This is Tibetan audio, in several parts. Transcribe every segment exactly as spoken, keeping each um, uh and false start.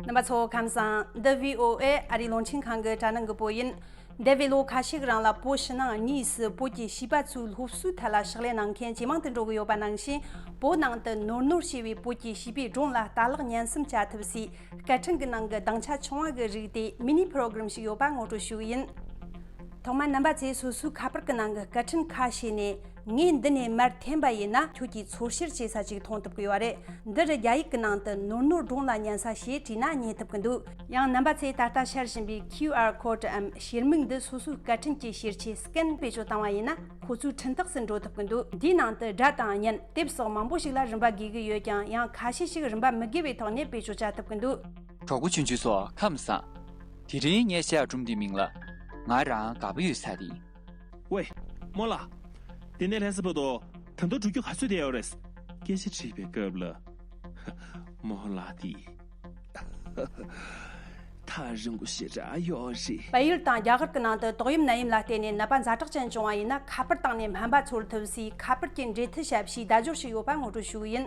རྣམ་པ་ཚོ་ཁམས་བཟང་། འདི་བྷི་ཨོ་ཨེ་ཨ་རིའི་རླུང་འཕྲིན་ཁང་གི་དྲ་སྣང་གི་བོད་ཡིན། འདས་པའི་ལོ་ཁ་ཤས་ཀྱི་རིང་ལ་བོད་ཕྱི་ནང་གཉིས་སུ་བོད་ཀྱི་བྱིས་པ་ཚོའི་སློབ་གསོའི་ཐད་ལ་ཕྱག་ལས་གནང་མཁན་ཇེ་མང་དུ་འགྲོ་གི་ཡོད་པ་ནང་བཞིན། བོད་ནང་དུ་ནོར་ནོར་བྱས་པའི་བོད་ཀྱི་བྱིས་པའི་སྒྲུང་ལ་ལྟ་ཀློག་ཉན་གསུམ་བྱ་ཐུབ་སའི་སྐད་འཕྲིན་གྱི་ནང་གི་སྡིངས་ཆ་ཆུང་བ་གི་རིགས་ཏེ་མི་ནི་པོ་རོ་གྷི་རམ་ཞིག་ཡོད་པ་ངོ་སྤྲོད་ཞུ་གི་ཡིན། ཐོག་མར་རྣམ་པ་ཚོས་སོ་སོའི་ཁ་པར་གྱི་ནང་གི་སྐད་འཕྲིན་ཁ་ཕྱེ་ནས། ངས་འདི་ནས་མར་འཐེན་པ་ཡིན་ན་ཁྱོད་ཀྱིས་ཚོར་སྐྱེལ་བྱེད་ས་ཅིག་མཐོང་ཐུབ་ཀྱི་ཡོད་རེད། འདི་རུ་རྒྱ་ཡིག་གི་ནང་དུ་ནོར་ནོར་སྒྲུང་ལ་ཉན་ས་ཞེས་བྲིས་ན་རྙེད་ཐུབ་ཀྱི་འདུག། ཡང་རྣམ་པ་ཚོས་ད་ལྟ་ཤར་བཞིན་པའི་ཁིའུ་ཨར་ཀོ་ཌི་འམ་ཤེལ་མིག་འདི་སོ་སོའི་སྐད་འཕྲིན་གྱི་ཤེལ་ཆས་སི་ཀེན་བེད་སྤྱོད་བཏང་བ་ཡིན་ན་ཁོ་ཚོའི་འཕྲིན་ཐག་སུ་འགྲོ་ཐུབ་ཀྱི་འདུག། འདིའི་ནང་དུ་སྒྲ་དང་བརྙན་དེབ་སོགས་མང་པོ་ཞིག་ལ་རིན་པ་དགོས་ཀྱི་ཡོད་ཀྱང་། ཡང་ཁ་ཤས་ཤིག་རིན་པ་མི་དགོས་པའི་ཐོག་ནས་བེད་སྤྱོད་བྱ་ཐུབ་ཀྱི་འདུག། གྲོགས་པོ་ཆུང་ཆུང་ཚོ་ཁམས་བཟང་། དེ་རིང་ངས་བཤད་སྒྲུང་འདིའི་མིང་ལ་ང་རང་དགའ་པོ་ཡོད་ས་རེད། ཝེ། རྨོ་ལགས། དེ་ནས་ལྷ་ས་བར་དུ་ད་དུང་འགྲོ་རྒྱུ་ག་ཚོད་བསྡད་ཡོད་རེད། སྐད་ཆ་དྲིས་པའི་སྐབས་ལ། རྨོ་ལགས་དེ། ཐག་རིང་པོ་ཞེ་དྲག་ཡོད་རེད། བལ་ཡུལ་དང་རྒྱ་གར་གྱི་ནང་དུ་ཏོག་དབྱིབས་ནད་ཡམས་ལ་བརྟེན་ནས་ནད་པ་ཛ་དྲག་ཅན་བྱུང་བ་ཡིན་ན། ཁ་པར་བཏང་ནས་སྨན་པ་འཚོལ་ཐུབ་སའི་ཁ་པར་གྱི་འབྲེལ་མཐུད་ཞབས་ཞུའི་བརྡ་སྦྱོར་ཞིག་ཡོད་པ་ངོ་སྤྲོད་ཞུ་གི་ཡིན།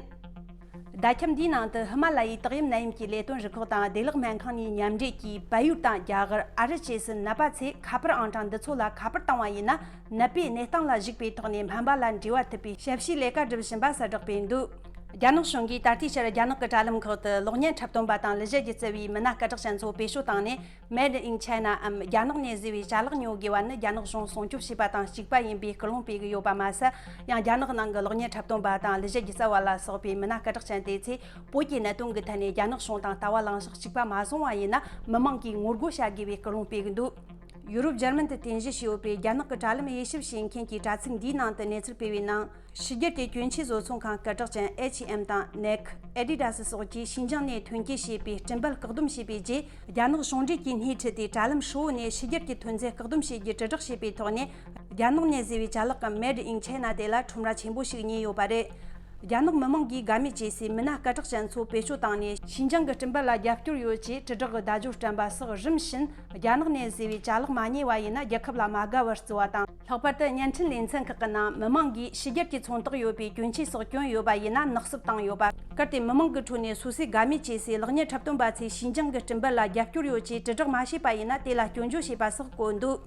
བརྡ་ཁྱབ་འདིའི་ནང་དུ་ཧི་མ་ལ་ཡའི་ཏོག་དབྱིབས་ནད་ཡམས་ཀྱི་ལས་དོན་རུ་ཁག་དང་བདེ་ལེགས་སྨན་ཁང་གཉིས་མཉམ་འབྲེལ་གྱིས་བལ་ཡུལ་དང་རྒྱ་གར། ཨ་རི་བཅས་སུ་ནད་པ་ཚོས་ཁ་པར་ཨང་གྲངས་འདི་ཚོ་ལ་ཁ་པར་བཏང་བ་ཡིན་ན། ནད་པའི་གནས་སྟངས་ལ་གཞིགས་པའི་ཐོག་ནས་སྨན་པ་ལ་འབྲེལ་བ་ཐུབ་པའི་ཞབས་ཞུའི་ལས་ཀ་སྒྲུབ་བཞིན་པ་གསལ་བསྒྲགས་སྤེལ་འདུག། རྒྱ་ནག་གཞུང་གིས་ད་ལྟའི་ཆར་རྒྱ་ནག་གི་དྲ་ལམ་ཁག་ཏུ་གློག་བརྙན་འཁྲབ་སྟོན་པ་དང་ལུས་རྩལ་གྱི་རྩལ་བའི་མི་སྣ་སྐད་གྲགས་ཅན་ཚོ་བེད་སྤྱོད་བཏང་ནས། Made in China འམ་རྒྱ་ནག་ནས་བཟོས་པའི་ཅ་ལག་ཉོ་དགོས་པ་ནི་རྒྱ་ནག་གཞུང་སྲུང་སྐྱོབ་བྱས་པ་དང་གཅིག་པ་ཡིན་པའི་སྐུལ་སློང་སྤེལ་གྱི་ཡོད་པ་མ་ཟད། ཡང་རྒྱ་ནག་ནང་གི་གློག་བརྙན་འཁྲབ་སྟོན་པ་དང་ལུས་རྩལ་གྱི་རྩལ་བ་ལ་སོགས་པའི་མི་སྣ་སྐད་གྲགས་ཅན་དེ་ཚོས་བོད་ཀྱི་གནད་དོན་གྱི་ཐད་ནས་རྒྱ་ནག་གཞུང་དང་ལྟ་བ་ལངས་ཕྱོགས་གཅིག་པ་མ་བཟུང་བ་ཡིན་ན། མི་མང་གིས་ངོ་རྒོལ་བྱ་དགོས་པའི་སྐུལ་སློང་སྤེལ་གྱི་འདུག། ཡུ་རོབ་འཇར་མན་དུ་རྟེན་གཞི་བྱས་ཡོད་པའི་རྒྱ་ནག་གི་དྲ་ལམ་དབྱེ་ཞིབ་བྱེད་མཁན་གྱི་དྲ་ཚིགས་འདིའི་ནང་དུ་གནས་ཚུལ་སྤེལ་བའི་ནང་། ཕྱི་རྒྱལ་གྱི་གྱོན་ཆས་བཟོ་ཚོང་ཁང་སྐད་གྲགས་ཅན་H&M དང་Nike། Adidas སོགས་ཀྱིས་ཞིན་ཅང་ནས་ཐོན་སྐྱེད་བྱས་པའི་སྤྲིན་པ་བཀག་སྡོམ་བྱས་པའི་རྗེས། རྒྱ་ནག་གཞུང་འབྲེལ་གྱིས་སྣེ་ཁྲིད་དེ་དྲ་ལམ་ཧྲིལ་བོ་ནས་ཕྱི་རྒྱལ་གྱི་ཐོན་རྫས་བཀག་སྡོམ་བྱེད་རྒྱུ་དྲིལ་བསྒྲགས་བྱས་པའི་ཐོག་ནས། རྒྱ་ནག་ནས་བཟོས་པའི་ཅ་ལག་གམ་Made in China དེ་ལ་ཁྲོམ་ར་ཆེན་པོ་ཞིག་རྙེད་ཡོད་པ་རེད། རྒྱ་ནག་མི་མང་གིས་དགའ་མོས་བྱེད་སའི་མི་སྣ་སྐད་གྲགས་ཅན་ཚོ་བེད་སྤྱོད་བཏང་ནས། ཞིན་ཅང་གི་སྤྲིན་པ་ལ་རྒྱབ་སྐྱོར་ཡོད་ཅེས་དྲིལ་བསྒྲགས་ཀྱི་བརྡ་སྦྱོར་བཀྲམ་པ་སོགས་རིམ་བཞིན། རྒྱ་ནག་ནས་བཟོས་པའི་ཅ་ལག་མ་རྙེད་པ་ཡིན་ན། རྒྱལ་ཁབ་ལ་མ་དགའ་བར་བརྩི་བ་དང་། ལྷག་པར་དུ་བརྙན་འཕྲིན་ལེ་ཚན་ཁག་གི་ནང་མི་མང་གིས་ཕྱི་རྒྱལ་གྱི་ཚོང་རྟགས་ཡོད་པའི་གྱོན་ཆས་སོགས་གྱོན་ཡོད་པ་ཡིན་ན་ནག་སུབ་བཏང་ཡོད་པ། གལ་ཏེ་མི་མང་གི་ཁྲོད་ནས་སོ་སོས་དགའ་མོས་བྱེད་སའི་གློག་བརྙན་འཁྲབ་སྟོན་པ་ཚོས་ཞིན་ཅང་གི་སྤྲིན་པ་ལ་རྒྱབ་སྐྱོར་ཡོད་ཅེས་དྲིལ་བསྒྲགས་མ་བྱས་པ་ཡིན་ན། དེ་ལ་སྐྱོན་བརྗོད་བྱས་པ་སོགས་བཀོད་འདུག།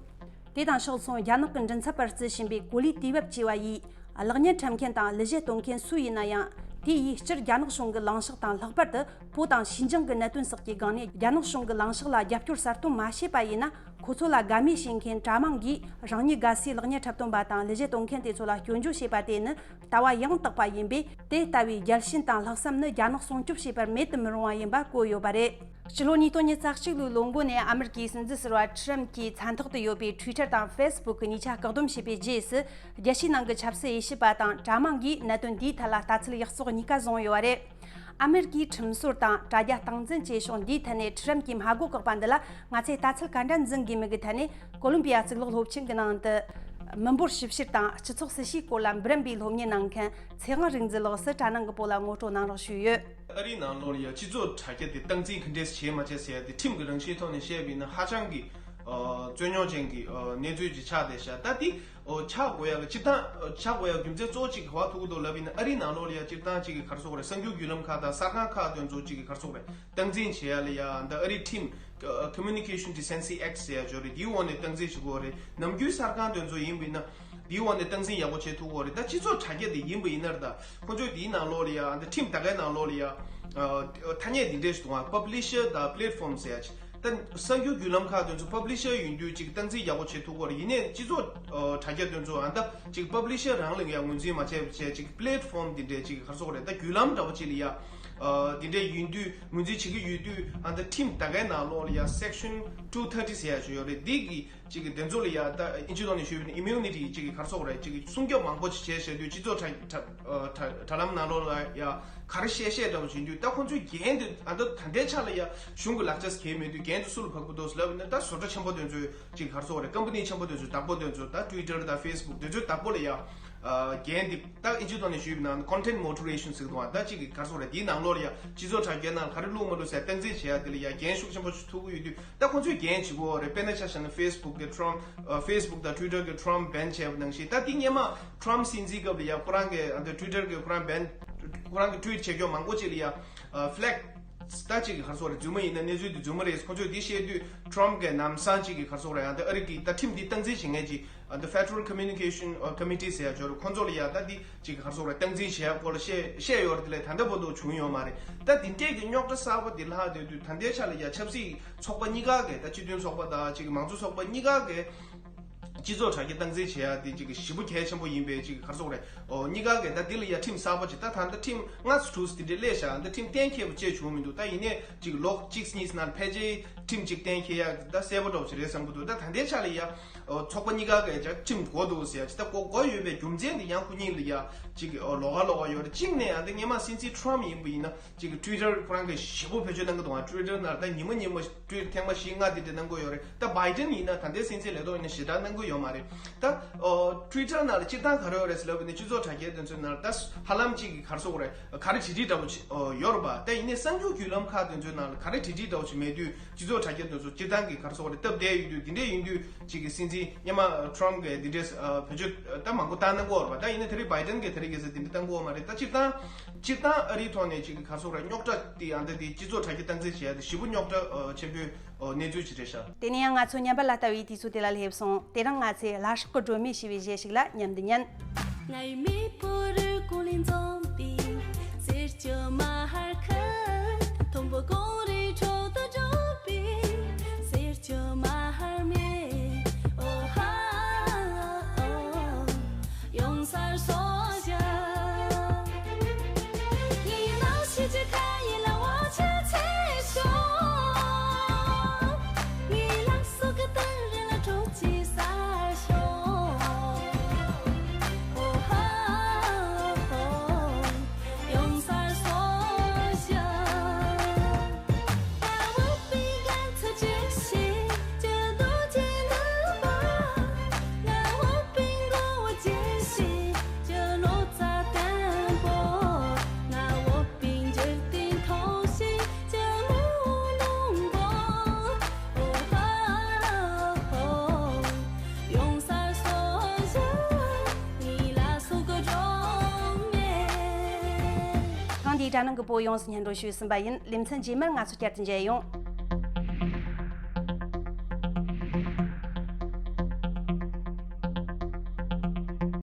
དེ་དང་ཕྱོགས་མཚུངས། རྒྱ་ནག་གི་མགྲིན་ཚབ་པར་བརྩི་བཞིན་པའི་གོ་ལའི་དུས་བབ་ཅེས་པ་ཡིས། གློག་བརྙན་འཁྲབ་མཁན་དང་ལུས་རྩལ་གཏོང་མཁན་སུ་ཡིན་ན་ཡང་། དེ་ཡིས་སྤྱིར་རྒྱ་ནག་གཞུང་གི་ལངས་ཕྱོགས་དང་། ལྷག་པར་དུ་བོད་དང་ཞིན་ཅང་གི་གནད་དོན་སོགས་ཀྱི་སྒང་ནས་རྒྱ་ནག་གཞུང་གི་ལངས་ཕྱོགས་ལ་རྒྱབ་སྐྱོར་གསལ་སྟོན་མ་བྱས་པ་ཡིན་ན། ཁོ་ཚོ་ལ་དགའ་མོས་བྱེད་མཁན་དྲ་མང་གིས་རང་ཉིད་དགའ་སའི་གློག་བརྙན་འཁྲབ་སྟོན་པ་དང་ལུས་རྩལ་གཏོང་མཁན་དེ་ཚོ་ལ་སྐྱོན་བརྗོད་བྱས་པ་དེ་ནི་ལྟ་བ་ཡང་དག་པ་ཡིན་པས། དེ་ལྟ་བུའི་རྒྱལ་ཞེན་དང་ལྷག་བསམ་ནི་རྒྱ་ནག་སྲུང་སྐྱོབ་བྱེད་པར་མེད་དུ་མི་རུང་བ་ཡིན་པ་བཀོད་ཡོད་པ་རེད། སྤྱི་ལོ་ཉིས་སྟོང་ཉི་ཤུ་རྩ་གཅིག་ལོའི་ལོ་མགོ་ནས་ཨ་མེ་རི་ཀའི་སྲིད་འཛིན་ཟུར་པ་ཁྲི་རམ་གྱི་མཚན་ཐོག་ཏུ་ཡོད་པའི་Twitter དང་Facebook གཉིས་ཆ་བཀག་སྡོམ་བྱས་པའི་རྗེས་སུ། རྒྱལ་སྤྱིའི་ནང་གི་ཆབ་སྲིད་དབྱེ་ཞིབ་པ་དང་དྲ་མང་གིས་གནད་དོན་འདིའི་ཐད་ལ་ལྟ་ཚུལ་ཡག་བཙོག་གཉིས་ཀ་བཟུང་ཡོད་པ་རེད། ཨ་མེ་རི་ཀའི་ཁྲིམས་སྲོལ་དང་དྲ་རྒྱ་སྟངས་འཛིན་བཅས་ཕྱོགས་འདིའི་ཐད་ནས་ཁྲི་རམ་གྱི་སྨྲ་སྒོ་བཀག་པ་འདི་ལ་ང་ཚོས་ལྟ་ཚུལ་ག་འདྲ་འཛིན་དགོས་མིན་གྱི་ཐད་ནས། ཀོ་ལོམ་པི་ཡ་གཙུག་ལག་སློབ་ཆེན་གྱི་ནང་དུ། མི་འབོར་ཞིབ་བཤེར་དང་སྤྱི་ཚོགས་སྲིད་བྱུས་སྐོར་ལ་འབུམ་རམས་པའི་སློབ་གཉེར་གནང་མཁན་ཚེ་དབང་རིག་འཛིན་ལགས་སུ་དྲ་ནང་གི་བོད་ལ་ངོ་སྤྲོད་གནང་རོགས་ཞུས་ཡོད། ཨ་རིའི་ནང་ལོགས་ལ་ཡ་སྤྱི་ཚོགས་དྲ་རྒྱ་དེ་སྟངས་འཛིན་ག་འདྲས་བྱེད་མ་བྱེད་ཟེར་ཡ་དེ་ཁྲིམས་ཀྱི་རང་བཞིན་ཐོག་ནས་བཤད་པ་ཡིན་ན་ཧ་ཅང་གི་ཨ་རྩོད་རྙོག་ཅན་གྱི་ཨ་གནས་ཚུལ་ཅིག་ཆགས་བསྡད་ཤག། ད་དེ་ཨོ་ཆགས་དགོས་ཡ་གི་སྤྱིར་བཏང་ཨ་ཆགས་དགོས་ཡ་གི་རྒྱུ་མཚན་གཙོ་བོ་གཅིག་ག་པར་ཐུག་གི་འདུག་ལབ་ཡིན་ན། ཨ་རིའི་ནང་ལོགས་ལ་ཡ་སྤྱིར་བཏང་གཅིག་གི་ག་རེ་ཟེར་དགོས་རེད། གསར་འགྱུར་བརྒྱུད་ལམ་ཁག་དང་གསར་ཁང་ཁག་དེ་ཚོ་གཅིག་གི་ག་རེ་ཟེར་དགོས་རེད། སྟངས་འཛིན་བྱེད་ཡ་ལ་ཡ་ད་ཨ་རིའི་ཁྲིམས་ཨ་Communication Decency Act ཟེར་ཡ་ཅིག་ཡོད་རེད། དེའི་འོག་ནས་སྟངས་འཛིན་བྱེད་དགོས་རེད། ནམ་རྒྱུན་གསར་ཁང་དེ་ཚོ་ཡིན་པ་ཡིན་ན། དེའི་འོག་ནས་སྟངས་འཛིན་ཡག་པོ་བྱེད་ཐུབ་ཀྱི་ཡོད་རེད། ད་སྤྱི་ཚོགས་དྲ་རྒྱ་དེ་ཡིན་པ་ཡིན་ན་རེད། ད་ཁོ་ཚོས་དེའི་ནང་ལོགས་ལ་ཡ་ཨ་ད་ཁྲིམས་དག་གའི་ནང་ལོགས་ལ་ཡ་ཨ་ཐ་སྙད་འདི་འདྲས་ཞིག་འདུག་ཨ། Publisher དང་Platform ཟེར་ཡ་ཅིག། ད་གསར་འགྱུར་བརྒྱུད་ལམ་ཁག་དེ་ཚོ་Publisher ཡིན་དུས་ཅིག་སྟངས་འཛིན་ཡག་པོ་བྱེད་ཐུབ་ཀྱི་ཡོད་རེད། ཡིན་ནའི་སྤྱི་ཚོགས་ཨ་དྲ་རྒྱ་དེ་ཚོ་ཨ་ད་ཅིག་Publisher རང་ལ་ཡ་ངོས་འཛིན་མ་བྱས་པ་བྱས་ཅིག་Platform འདི་འདྲས་ཅིག་ག་རེ་ཟེར་དགོས་རེད། ད་བརྒྱུད་ལམ་འདྲ་པོ་ཅིག་ལ་ཡ་ཨ་འདི་འདྲས་ཡིན་དུས་ངོས་འཛིན་བྱེད་ཀྱི་ཡོད་དུས། ཨ་ད་ཁྲིམས་དག་གའི་ནང་ལོགས་ལ་ཡ་Section two thirty ཟེར་ཡ་ཅིག་ཡོད་རེད། འདི་གི་ཅིག་གི་དེ་ཚོ་ལ་ཡ་ད་ཨིན་ཇི་ཐོག་ནས་ཞུས་པ་ཡིན་ན་Immunity ཅིག་གི་ག་རེ་ཟེར་དགོས་རེད། ཅིག་གི་སྲུང་སྐྱོབ་མང་པོ་ཅིག་བྱས་བྱས་དུས་སྤྱི་ཚོགས་དྲ་དྲ་ཨ་དྲ་དྲ་ལམ་ནང་ལོགས་ལ་ཡ་ག་རེ་བཤད་བཤད་འདྲ་པོ་བྱེད་དུས། ད་ཁོང་ཚོའི་འགན་དེ་ཨ་ད་ད་ལྟའི་ཆ་ལ་ཡ་གཞུང་གི་ལག་ཆ་ཟེར་མཁན་མེད་དུས་འགན་དེ་སུ་ལ་ཕོག་གི་འདུག་ལབ་ཡིན་ན། ད་བཟོ་གྲྭ་ཆེན་པོ་དེ་ཚོའི་ཅིག་ག་རེ་ཟེར་དགོས་རེད། Company ཆེན་པོ་དེ་ཚོའི་བདག་པོ་དེ་ཚོ། ད་Twitter དང་Facebook དེ་ཚོའི་བདག་པོ་ལ་ཡ་ཨ་འགན་དེ། ད་ཨིན་ཇི་ཐོག་ནས་ཞུས་པ་ཡིན་ན་Content Moderation ཟེར་གི་འདུག་ཨ། ད་ཅིག་གི་ག་རེ་ཟེར་དགོས་རེད། དེའི་ནང་ལོགས་ལ་ཡ་སྤྱི་ཚོགས་དྲ་རྒྱའི་ནང་ལ་ག་རེ་བླུགས་མ་བླུགས་ཟེར་སྟངས་འཛིན་བྱེད་ཡ་དེ་ལ་ཡ་འགན་ཤུགས་ཆེན་པོ་ཞིག་ཐུག་གི་ཡོད་དུས། ད་ཁོང་ཚོས་འགན་བྱེད་དགོས་རེད། དཔེར་ན་ཆ་བཞག་ན་Facebook དེ་Trump ཨ་Facebook དང་Twitter གི་Trump ban བྱས་པ་ནང་བཞིན། ད་དེ་སྔོན་མ་Trump སྲིད་འཛིན་སྐབས་ལ་ཡ་ཁོ་རང་གི་ཨ་ད་Twitter གི་ཁོ་རང་ban ཁོ་རང་གི་tweet བྱེད་སྐྱོར་མང་པོ་ཅིག་ལ་ཡ་ཨ་flag ད་ཅིག་གི་ག་རེ་ཟེར་དགོས་རེད། རྫུན་མ་ཡིན་ན་གནས་ཚུལ་འདི་རྫུན་མ་རེད། ཁོ་ཚོས་འདི་བཤད་དུས་ཊམ་གིས་ལམ་སང་ཅིག་གི་ག་རེ་ཟེར་དགོས་རེད། ཡང་ད་ཨ་རི་གི་ད་ཁྲིམས་འདི་སྟངས་འཛིན་བྱེད་མཁན་ཅིག་ཨ་ད་Federal Communication Committee ཟེར་ཡ་ཅིག་ཡོད་རེད། ཁོ་ཚོ་ལ་ཡ་ད་འདི་ཅིག་གི་ག་རེ་ཟེར་དགོས་རེད། སྟངས་འཛིན་བྱེད་ཡ་སྐོར་ལ་བཤད་བཤད་ཡོད་རེད། དེ་ལས་ད་ལྟ་བར་དུ་བྱུང་ཡོད་མ་རེད། ད་འདི་འདྲས་ཀྱི་རྙོག་དྲ་གསར་པ་འདི་ལྷག་བསྡད་དུས་ད་ལྟའི་ཆ་ལ་ཡ་ཆབ་སྲིད་ཚོགས་པ་གཉིས་ཀ་གི་ད་སྤྱི་མཐུན་ཚོགས་པ་དང་ཅིག་གི་མང་གཙོ་ཚོགས་པ་གཉིས་ཀ་གི་སྤྱི་ཚོགས་དྲ་རྒྱ་སྟངས་འཛིན་བྱེད་ཡ་དེ་ཅིག་གི་ཞེ་པོ་གལ་ཆེན་པོ་ཡིན་པའི་ཅིག་གི་ག་རེ་ཟེར་དགོས་རེད། ཨོ་གཉིས་ཀ་གི་ད་འདི་ལ་ཡ་ཁྲིམས་གསར་པ་ཅིག་ད་ད་ལྟ་ཁྲིམས་ལྔ་ཙམ་དྲུག་ཙམ་དེ་འདྲས་སླེབས་ཤག་ད་ཁྲིམས་གཏན་འཁེལ་བ་བཅས་བྱུང་མི་འདུག་ད་ཡིན་ནའི་ཅིག་ལོ་གཅིག་གཉིས་ནང་ཕལ་ཆེར་ཁྲིམས་ཅིག་གཏན་འཁེལ་ཡ་ད་གསལ་པོ་འདྲ་བོ་ཅིག་རེད་བསམ་གི་འདུག་ད་ད་ལྟའི་ཆ་ལ་ཡ་ཨོ་ཚོགས་པ་གཉིས་ཀ་གི་ཅིག་ཁྲིམས་དགོས་འདུག་ཟེར་ཡ་ཅིག་ད་དགོས་དགོས་ཡོད་པའི་རྒྱུ་མཚན་དེ་ཡང་ཁོ་གཉིས་ལ་ཡ་ཅིག་ཨོ་ལོགས་ཀ་ལོགས་ཀ་ཡོད་རེད། གཅིག་ནས་ཡང་ད་སྔོན་མ་སྲིད་འཛིན་ཊམ་ཡིན་པ་ཡིན་ན། ཅིག་གི་ཊུའི་ཊར་ཁོ་རང་གིས་ཞེ་པོ་བེད་སྤྱོད་གནང་གི་འདུག་ཨ། ཊུའི་ཊར་ནང་ད་ཉི་མ་ཉི་མ་ཊུའིཊ་ཐེངས་མ་བཞི་ལྔ་དེ་འདྲ་གནང་གི་ཡོད་རེད། ད་བྷའི་ཌེན་ཡིན་ན་ད་ལྟའི་སྲིད་འཛིན་ལས་ཐོག་ཡིན་ན་ཞེ་དྲག་གནང་གི་ཡོད་མ་རེད། ད་ཨོ་ཊུའི་ཊར་ནང་ལ་སྤྱིར་བཏང་ག་རེ་ཡོད་རེད་ཟེར་ལབ་པ་ཡིན་ན་སྤྱི་ཚོགས་དྲ་རྒྱའི་དེ་ཚོའི་ནང་ལ་ད་ཧ་ལམ་ཅིག་གི་ག་རེ་ཟེར་དགོས་རེད། ག་རེ་བྲིས་བྲིས་འདྲ་པོ་ཅིག་ཨོ་ཡོད་རེད་པ། ད་ཡིན་ནའི་གསར་འགྱུར་བརྒྱུད་ལམ་ཁག་དེ་ཚོའི་ནང་ལ་ག་རེ་བྲིས་བྲིས་འདྲ་པོ་ཅིག་མེད་དུས་སྤྱི་ཚོགས་དྲ་རྒྱ་དེ་ཚོ་སྤྱིར་བཏང་གི་ག་རེ་ཟེར་དགོས་རེད། སྟབས་བདེ་ཡོད་དུས་དེ་འདྲས་ཡིན་དུས་ཅིག་གི་སྲིད་འཛིན་སྔོན་མ་ཊམ་གིས་དེ་འདྲས་ཨ་བེད་སྤྱོད་ད་མང་པོ་བཏང་གནང་གི་ཡོད་རེད་པ། ད་ཡིན་ནའི་དེ་རིང་བྷའི་ཌེན་གིས་དེ་རིང་གི་ཟེར་དེ་འདྲས་བཏང་གི་ཡོད་མ་རེད། ད་སྤྱིར་བཏང་སྤྱིར་བཏང་ཨ་རིའི་ཐོག་ནས་ཅིག་གི་ག་རེ་ཟེར་དགོས་རེད། རྙོག་དྲ་དེ་ཨ་འདི་དེ་སྤྱི་ཚོགས་དྲ་རྒྱ་སྟངས་འཛིན་བྱེད་ཡ་དེ་ཞེ་པོ་རྙོག་དྲ་ཨ་ཆེན་པོའི་ཨོ་གནས་ཚུལ་ཅིག་རེད་ཤག་དེ་ནས་ཡང་ང་ཚོ་ཉམས་པ་ལ་ལྟ་བའི་དུས་ཚོད་དེ་ལ་སླེབས་སོང་། དེ་རིང་ང་ཚོས་ལྷ་སྲས་ཀྱི་སྒྲོན་མེ་ཞེས་པའི་གཞས་ཤིག་ལ་མཉམ་དུ་ཉན། ང་ཡི་མེས་པོ་རི་ཀོ་ལི་འཛོམས་པའི་གསེར་གྱི་མ་ཧར་ཁ། མཐོན་པོ་གངས་རིའི་ཁྲོད་དུ་བསྒྲོགས་པའི་གསེར་གྱི་མ་ཧར་མེ། ཨོ་ཧ་ཨོ། ཡོང་སར་སོང་ཞིག་ངའི་ནང་ཞིག་གི་ཁ་ཡིན་ལ་འོ་ཆ་ཚེ་ཤོག་ངའི་ལག་སོགས་ཀྱི་སྟེང་རིང་ལ་དྲོད་ཀྱི་ས་ཤོག་ཨོ་ཧ་ཨོ། ཡོང་སར་སོང་ཞིག་ད་འོད་པའི་རྒྱ་མཚོ་ཇི་བཞིན་ཇི་ལྟར་ཇི་ལྟར་བ། ང་འོད་པའི་མགོ་བོ་ཇི་བཞིན་ཇི་ལོ་ཙཱ་བརྟན་པོ། ང་འོད་པའི་འཇིག་རྟེན་ཐོག་བཞིན་ཇི་ལོ་ལོང་པོ། ཨོ་ཧ་ཧོ། ཡོང་སར་སོང་ཞིག་ངའི་ལ་སོགས་ཀྱི་སྒྲོན་མེ། ཐེངས་འདིའི་དྲ་ནང་གི་བོད་ཡོངས་སུ་སྙན་སྒྲོན་ཞུས་ཟིན་པ་ཡིན། ལེ་ཚན་རྗེས་མར་ང་ཚོ་བསྐྱར་དུ་མཇལ་ཡོང་།